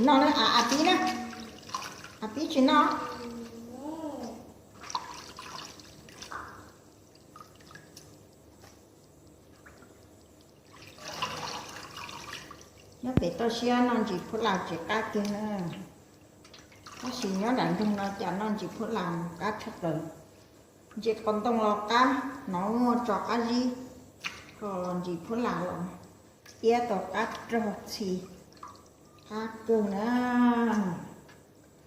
No na, a, a pib na, a pib tsis noj. Nyob pem toj siab noj ntsis phuab las tsis qab kiag na, tab sis nyob nram nroog no cas noj ntsis phuab las qab tshaj plaws. Ntsis qos ntoo los qab, hnov muaj tso qab zib, ho los ntsis phuab las los iab tau qab rog txhi, qab kawg na.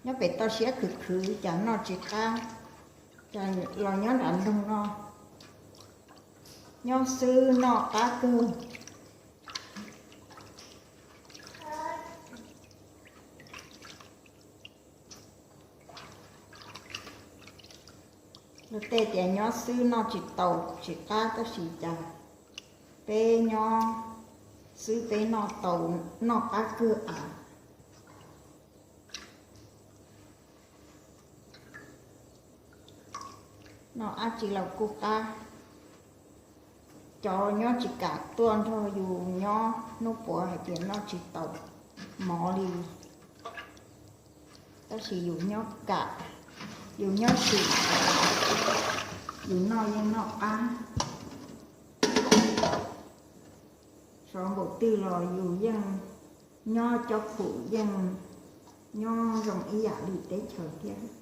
Nyob pem toj siab khwv khwv cas noj tsis qab, cas los nyob nram nroog no nyob xwb noj qab kawg. Luag tej tias nyob xwb noj tsis tau tsis qab, tab sis cas peb nyob xwb peb noj tau, noj qab kawg av. Noj dab tsi los kuj qab. Cov nyob tsis kam tuaj nrog yus nyob hnub puav hais tias noj tsis tau mov li, tab sis yus nyob kam, yus nyob sim, yus noj yeej noj qab. Sov npaum twg los yus yeej nyob cob phum yeej nyob zoo ib yam li teb chaws thiab.